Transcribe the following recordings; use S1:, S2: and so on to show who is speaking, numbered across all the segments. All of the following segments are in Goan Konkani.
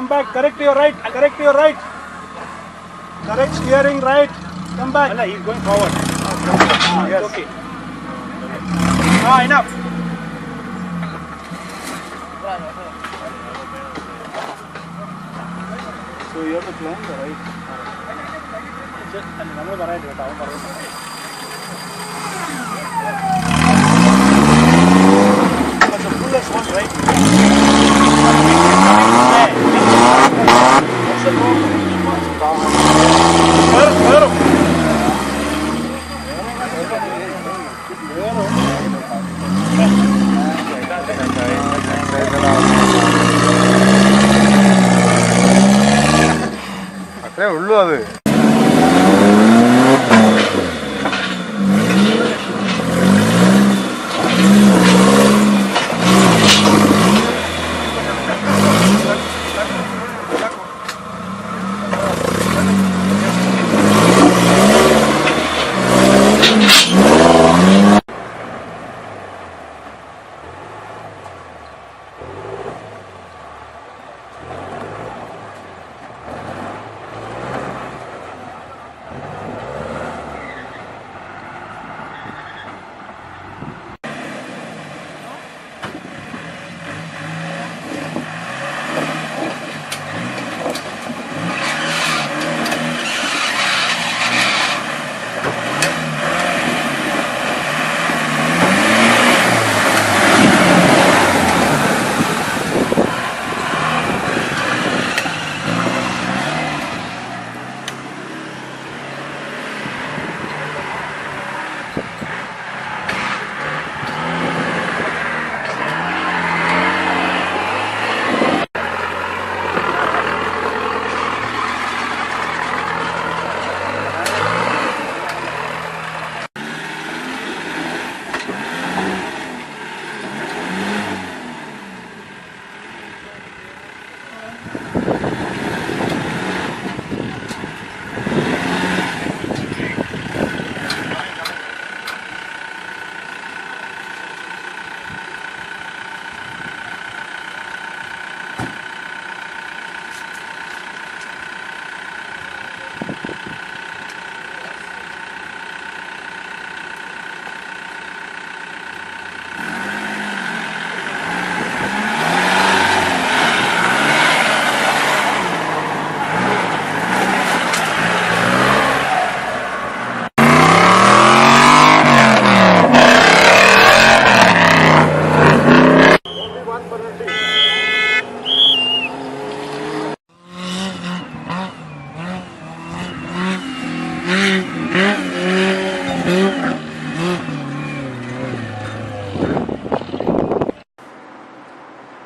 S1: Come back. Correct your right. Correct your right. Correct steering right. Come back.
S2: He is going forward.
S1: Yes.
S2: Okay. Enough.
S1: So you have to climb the right.
S2: But the fullest one, right? What's the problem?
S3: അത്രേ ഉള്ളൂ അത്.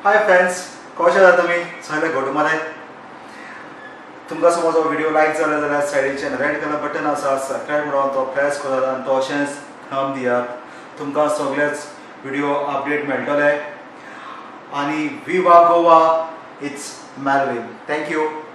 S4: Hi friends, कशें आसा तुमी? सगळे घट मरे. तुमकां समज हो व्हिडिओ लायक जालो जाल्यार सायडीच्यान रेड कलर बटन आसा, सबस्क्रायब म्हणून तो प्रेस करात आनी तशेंच थंब दियात. तुमकां सगळेच व्हिडिओ अपडेट मेळटले. आनी viva Goa, it's Melvin. Thank you.